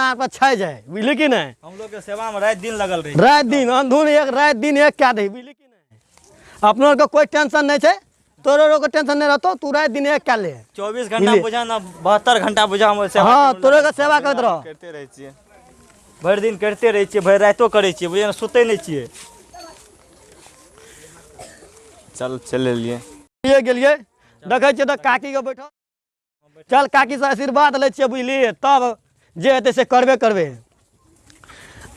अपना आप पर छाइ जाए, बुझली कि नहि? हम लोग के सेवा में राति दिन लगल रही। राति दिन अंधुन एक राति दिन एक कए दही, बुझली कि नहि? अपनो आरके कोइ टेंशन नहि छै, तोरो आरके टेंशन नहि रहतौ, तू राति दिन एक कए ले। 24 घंटा बुझा ना, 72 घंटा बुझा हम सेवा। हँ, तोरो के सेवा करैत रह। करिते रहै छियै, भरि दिन करिते रहै छियै, भरि रातिओ करै छियै, बुझियौ ने, सुतै नहि छियै। चल चलि एलियै। ये गेलियै, देखै छियै तऽ काकी के बैठल। चल काकी से आशीर्वाद लै छियै, बुझलियै? तब जे हेतै से करबे करबै।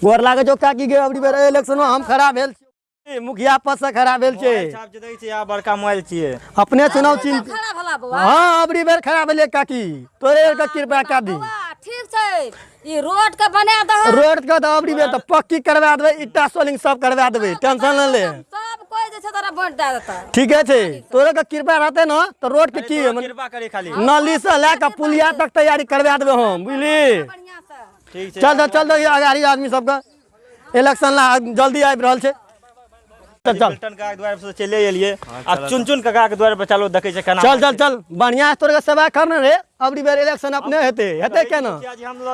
गोर लागै छौ काकी के। अबरी बेर इलेक्शन हम खड़ा भेल छी, मुखिया पद से खड़ा भेल छै। मोबाइल छाप जे देखै छियै, आब बड़का मोबाइल छियै। अपने चुनाव चिन्ह खड़ा भला बौआ। हँ, अबरी बेर खड़ा भेलियै काकी, तोरे आरके कृपा कए दी। बौआ ठीक छै, ई रोड के बना दह। रोड के तऽ अबरी बेर तऽ पक्की करवा देबै, ईटा सोलिंग सब करवा देबै, टेंशन नहि ले। सब कोई जे छै तोरा वोट दए देतौ। ठीके छै, तोरे के कृपा रहतै ने तऽ रोड के की कृपा करी खाली। नली से लए कऽ पुलिया तक तैयारी करवा देबै हम, बुझली? बढ़िआँ से। ठीक छै। चल चल चल चल, अगाड़ी आदमी सबके इलेक्शन ला जल्दी आबि रहल छै। चल चल। मिल्टन काका के द्वार पर चले एलियै, आ चुन चुन काका के द्वार पर चलो, देखै छै केना। चल चल चल, बढ़िया से तोरे के सेवा कर ने रे। अबरी बेर इलेक्शन अपने हेतै, हेतै केना?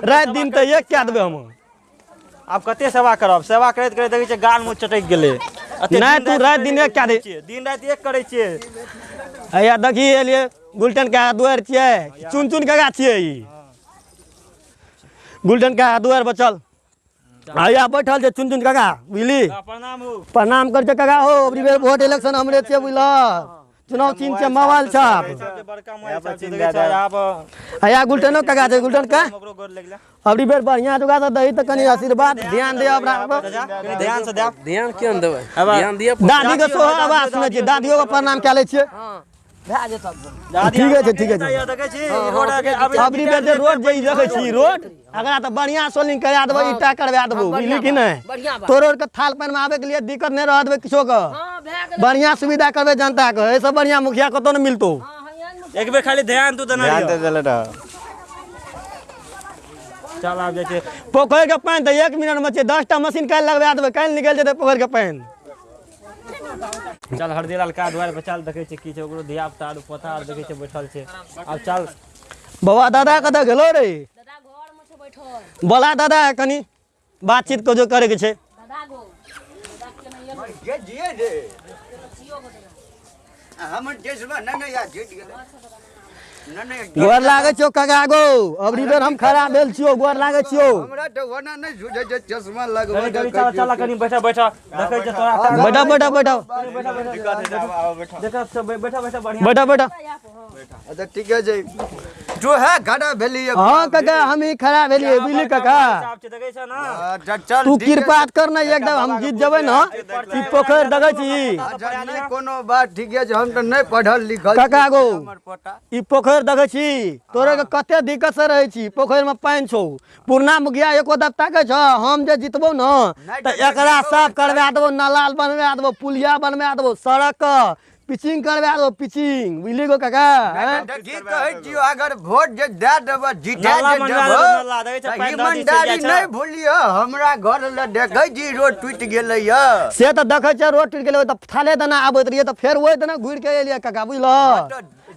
राति दिन तऽ एक कए देबै हम। आब कते सेवा करब? सेवा करैत करैत देखै छियै गाल मुँह चटकि गेलै। एते नहि, दिन तू राति दिन एक कए दे। छियै, दिन राति एक करै छियै। हैया देखी, एलियै गुलटन के दुआरि छियै, चुन चुन काका छियै ई। गुलटन के दुआरि पर चल। हैया बैठल छै चुन चुन काका, बुझली? प्रणाम हो। प्रणाम कर छै काका हो। अबरी बेर वोट इलेक्शन हमरे छियै, बुझल? चुनाव चिन्ह छै मोबाइल छाप। बड़का मोबाइल छाप छै, देखै छै आब। हैया गुलटनो काका छै, गुलटन का। ओकरो गोर लागि गेलै। अबरी बेर बढ़िया जोगा से दही तऽ कनि आशीर्वाद ध्यान दे अपना पर। कनि ध्यान से देब। ध्यान किया ने देबै? ध्यान दिअ। दादी के सोहो आवाज सुनै छियै, दादियो के प्रणाम कए लै छियै। भए जेतौ। ठीके छै, ठीके छै। देखै छी रोड आगे। अबरी बेर जे रोड जे ई देखै छी रोड, एकरा तऽ बढ़िया सोलिंग करा देबै, ईटा करवा देबौ, बुझली कि नहि? बढ़िया बात। तोरो आरके थाल पानिमे आबैके लिए दिक्कत नहि रहत देबै किछो के। हँ, भए गेलै। बढ़िया सुविधा करबै जनता के, एहिसँ बढ़िया मुखिया कतौ नहि मिलतौ। हँ, हँ, एक बेर खाली ध्यान तू देना। ध्यान दे देले रह। चल, आब जाइ छै। पोखरि के पानि तऽ 1 मिनट मे छै, 10टा मशीन काल्हि लगवा देबै, काल्हि निकलि जेतै पोखरि के पानि। चल, हरदीलाल का द्वार पर चल, देखै छै की छै। ओकरो धिया पुता आर पोता आर देखै छै बैठल छै। आब चल। बौआ, दादा कतऽ गेलो रे? दादा घर मे छै बैठल। बोला दादा, कनि बातचीत को जो करे के छै। दादा गो, दादा के नहि एलो? जे जिए रे, हमर देशमे नहि नहि यार जीत गेलै, नहि नहि। गोर लागै छियौ काका गो, अबरी बेर हम खड़ा भेल छियौ, गोर लागै छियौ। हमरा तऽ ओना नहि सुझै छै, चश्मा लगबै। कनि कनि चल चल, कनि बैठा बैठा, देखै छै तोरा। बैठा बैठा बैठा। देखै छै, बैठा बैठा, बढ़िया। बैठा बैठा। अच्छा, ठीके छै, जो है खड़ा भेलियै। हँ काका, हम ही खड़ा भेलियै, बुझली काका? साफ छै, देखै छै ना? अच्छा, चल। तू ठीके कृपा कर ने, एकदम हम जीत जेबै ने। ई पोखरि देखै छी? अच्छा, नहि कोनो बात, ठीके छै। हम तऽ नहि पढ़ल लिखल काका छी, गो। हमर पोता। ई पोखरि देखै छी? तोरे के कते दिक्कत से रहै छी, पोखरि में पानि छौ। पुरना मुखिया एको दब ताकै छ? हम जे जीतबौ ने तऽ एकरा साफ करवा देबौ, नाला बनवा देबौ, पुलिया बनवा देबौ, सड़क के पिचिंग करवा देबौ, पिचिंग, बुझली गो काका? नहि, तऽ की कहै छियौ, अगर वोट जे दए देबऽ, जीता नाला जे बनवा देबऽ देबौ, नाला, देखै छै, तऽ पानि दऽ दी, चलि ईमानदारी जाइ छै। नहि भूलियौ। हमरा घर लए देखै छी रोड टूटि गेलै यऽ। से तऽ देखै छियै रोड टूटि गेलै, तऽ थाले दना आबैत रहियै तऽ फेर ओहि दना घुरि के एलियै काका, बुझलह?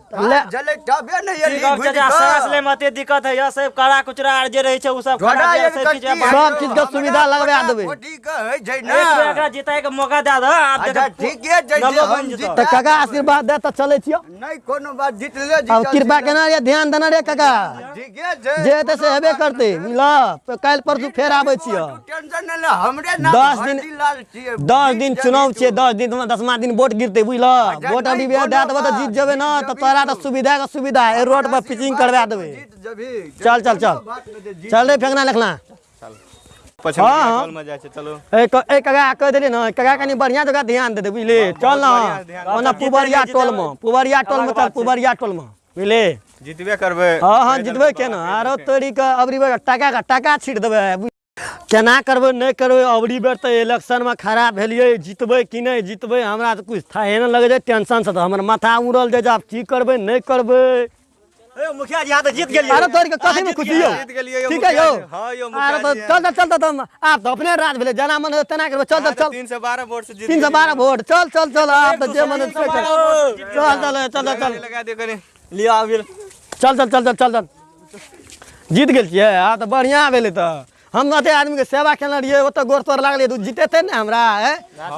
ले जले तबे ने एली ठीक है, घुरि चाचा, कऽ। साँस लै मे एते दिक्कत है, सब कड़ा कुचरा आर जे रहै छै ओ सब झोड़ा खराब एक सब चीज कट्टी सब चीज के सुविधा लगवा देबै। कोटी के होइ छै एक ने। बेर एकरा जीतै के मौका दए दह, आब अच्छा, देख। ठीके छै नलो जे हम बनि जेतौ। जीता तऽ काका आशीर्वाद दे तऽ चलै छियौ। नहि कोनो बात, जीतले आब जीतल कृपा छी। केना रे, ध्यान देना रे काका। ठीके छै। जे हेतै से हेबे करतै, बुझलह? काल्हि परसू फेर आबै छियौ। टेंशन नहि ले, हमरे नाम 10 दिन हरदीलाल छियै। 10 दिन चुनाव छियै, 10 दिन, 10मा दिन वोट गिरतै, बुझलह? वोट अभी बेर दए देबऽ तऽ जीत जेबै ने, तऽ तोरा तऽ सुविधा के सुविधा है, रोड पर पिचिंग करवा देबै। जीत जबही। चल चल चल चल रे फेंकना लिखना। पछिम हाँ, हाँ। टोल में जाइ छै, चलू। ए ए काका, कहि देली ने काका, कनि बढ़िया जगह ध्यान दे दे, बुझली? चल ने ओना पुबरिया टोल में, पुबरिया टोल में चल, पुबरिया टोल में, बुझली? जीतबे करबै। हँ हँ, जीतबै केना? आरो तोरी के अबरी बेर टाका के टाका छीट देबै। केना करबै, नहि करबै? अबरी बेर तऽ इलेक्शनमे खड़ा भेलियै, जीतबै कि नहि जीतबै हमरा तऽ कुछ थाहे नहि लगै छै। टेंशनसँ तऽ हमर माथा उड़ल जाइ छै, आब की करबै, नहि करबै। ए मुखिया जी, अहाँ तऽ जीत गेलियै। अरे तोरी के कथीमे खुशी यौ? जीत गेलियै यौ ठीक है मुखिया यौ। जी। हाँ यौ अरे मुखिया तऽ जी। चल चल चल, तऽ आब तऽ अपने राज भेलै, जेना मन हेतै तेना करबै। चल चल चल। 312 वोट से जीत 312 वोट। चल चल चल, आब तऽ जे मन हेतै से कर। चल चल चल चल। लगा दियौ कनि। लिअ, आब गेल। चल चल चल चल चल चल। जीत गेल छियै। आब तऽ बढ़िआँ भेलै। तऽ हम एते आदमीके सेवा केने रहियै, ओतऽ गोर तोर लागलै तऽ जीतेतै ने हमरा।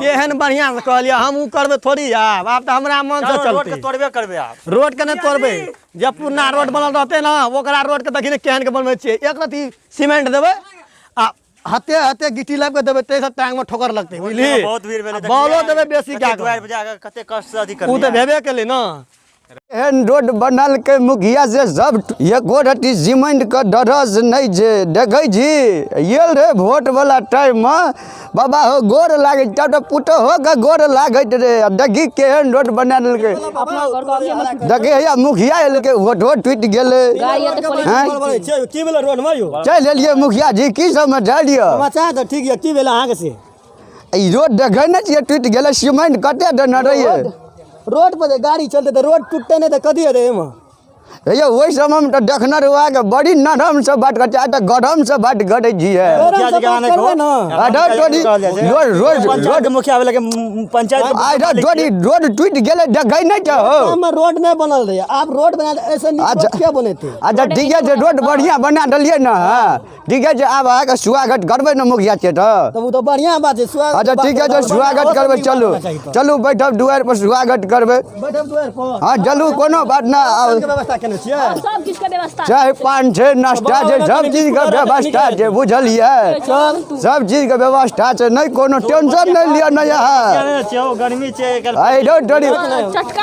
एहन बढ़िआँ से कहलियै हम ओ करबै थोड़ी। आब आब तऽ हमरा मनसँ चलतै। तोड़बे करबै आब। रोड के नहि तोड़बै। जब पुरना रोड बनल रहतै ने, ओकरा रोड के देखी ने केहन के बनबै छियै। एक रत्ती सीमेंट देबै आ हते हते गिट्टी लाबि कऽ देबै, ताहिसँ टांग मे ठोकर लगतै, बुझली? बहुत भीड़ भेलै। बॉलो देबै बेसी कए कऽ। दुआरि पर जाकऽ कते कष्ट से अथी ओ करलियै। तऽ भेबे केलै ने। एहन रोड बनलकै मुखिया से सब एको रत्ती सीमेंट के डरस नहि छै। देखै छी आयल रहे वोट वाला टाइम मे, बाबा हो गोर लागै, तब तऽ पुतोहो के गोर लागैत रहे। आ देखी केहन रोड बना देलकै। देखी हैया मुखिया एलकै, वोटो टूटि गेलै। की भेलै रोड मे यौ? चलि एलियै मुखिया जी, की समाचार यऽ? समाचार तऽ ठीक यऽ। की भेलै अहाँके से? ई रोड देखै नहि छियै टूटि गेलै, सीमेंट कते देने रहियै? रोड पर जे गाड़ी चलतै तऽ रोड टूटतै नहि तऽ कथी हेतै एहिमे? हेयौ ओहि समयमे तऽ देखने रहू अहाँके बड़ी नरमसँ बात करै छियै, आइ तऽ गरमसँ बात करै छियै। गरम से बात करबै ने। आधा तोरी रोड रोड पंचायत के मुखिया भेलै के पंचायत के आधा तोरी रोड टूटि गेलै, देखै नहि छहो? गाममे रोड नहि बनल रहै, आब रोड बना, ऐसे नीक रोड के बनेतै? अच्छा ठीके छै, रोड बढ़िआँ बना देलियै ने। हँ ठीके छै, आब अहाँके स्वागत करबै ने मुखिया छै तऽ। तब ओ तऽ बढ़िआँ बात छै, स्वागत। अच्छा ठीके छै, स्वागत करबै। चलू चलू, बैठब दुआरि पर, स्वागत करबै। बैठब दुआरि पर? हँ चलू, कोनो बात नहि। के व्यवस्था केने छियै? सब किछु के व्यवस्था। चाय पान छै, नाश्ता छै, सब चीजके व्यवस्था छै, बुझलियै? सब चीजके व्यवस्था छै, नहि कोनो टेंशन नहि लिअ। नहि अहाँ गर्मी छै। आइ रौ तोरी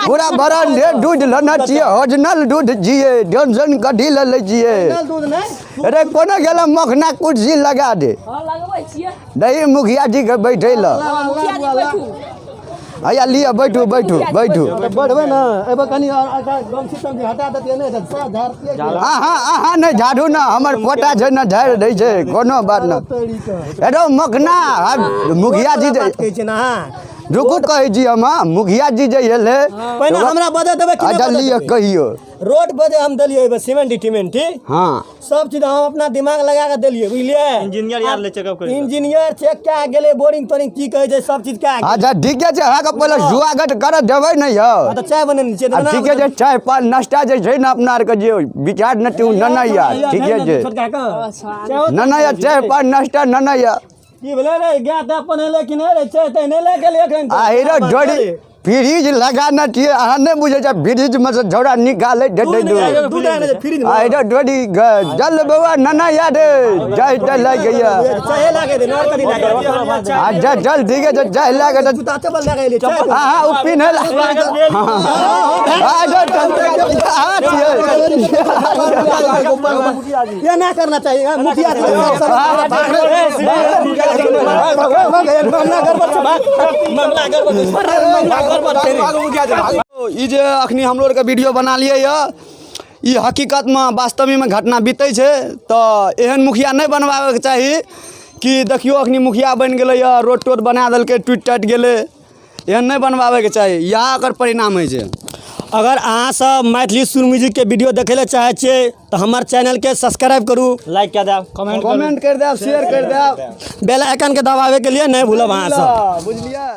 पूरा बरांडे दूध लेने छियै, ओरिजिनल दूध छियै, टेंशन कथी लए लै छियै? दूध नहि। अरे कोनो गेल मखना कुर्सी लगा दे। हँ लगबै छियै। दही मुखिया जी के बैठे लए। मुखिया जी बैठू। हैया लिअ, बैठू बैठू बैठू। तऽ बढ़बै ने एहिपर कनि आओर गमछी तमछी हटा देतियै, नहि तऽ साफ झाड़तियै। अहाँ अहाँ नहि झाड़ू ने, हमर पोता छै ने, झाड़ि दै छै, कोनो बात नहि। एरो मखना आब मुखिया जी जे कहै छियै ने अहाँ? रुकू, कहै छी हम। हँ, मुखिया जी जे एलै। पहिने हमरा बता देबै कि नहि? अच्छा बता लिअ, देबै? कहियौ। रोड पर जे हम देलियै एहिबेर सीमेंट टीमेंट, ठीक? हँ। सब चीज हम अपना दिमाग लगा के देलियै, बुझलियै? इंजीनियर यार ले चेकअप करी। इंजीनियर चेक कए गेलै, बोरिंग तोरिंग की कहै छै, सब चीज कए गेलै। अच्छा ठीके छै, अहाँके पहिले स्वागत करऽ देबै ने यौ। हँ, तऽ चाय बनेने छियै। आ ठीके छै, चाय पान नाश्ता जे छै ने अपना आरके जे विचार नहि छै, ओ नहि यार ठीके छै। छोटका के नहि यार, चाय पान नाश्ता नहि यार। की भेलै रे? गाय तऽ अपन एलै कि नहि रे? चाय ताय नहि लए गेलै एखन? आ हेरो जोड़ी फ्रिज लगाने छियै, अहाँ नहि बुझै छियै, फ्रिजमे से झोरा निकालै देतै दूध। दूध आनै छै फ्रिज आ हेरो जोड़ी जल बौआ नना यार जाय तऽ लागि गैया। चाहे लागे दे, नर करी लागे। अच्छा चल ठीके छै, चाय लागे तऽ जूता चप्पल लए गेलै। हँ हँ, ओ पिन्है ला। हँ चल हँ छियै। ये ना करना चाहिए मुखिया जी। मामला गड़बड़ छै, मामला गड़बड़ छै, मामला गड़बड़ छै। ई जे अखनी हमरो आरके वीडियो बना लिए यऽ, ई हकीकतमे वास्तविकमे घटना बीतै छै। तऽ एहन मुखिया नहि बनबाबैके चाही कि देखियौ अखनी मुखिया बनि गेलै यऽ, रोड तोड बना देलकै, टूटि टाटि गेलै। एहन नहि बनबाबैके चाही, इएह एकर परिणाम होइ छै। अगर अहाँ सब मैथिली सुर म्यूजिकके वीडियो देखै लए चाहै छियै तऽ हमर चैनलके सब्सक्राइब करू, लाइक कए देब, कमेंट करि देब, शेयर करि देब, बेल आइकनके दबाबैके लिए नहि भूलब अहाँ सब। बुझलियै?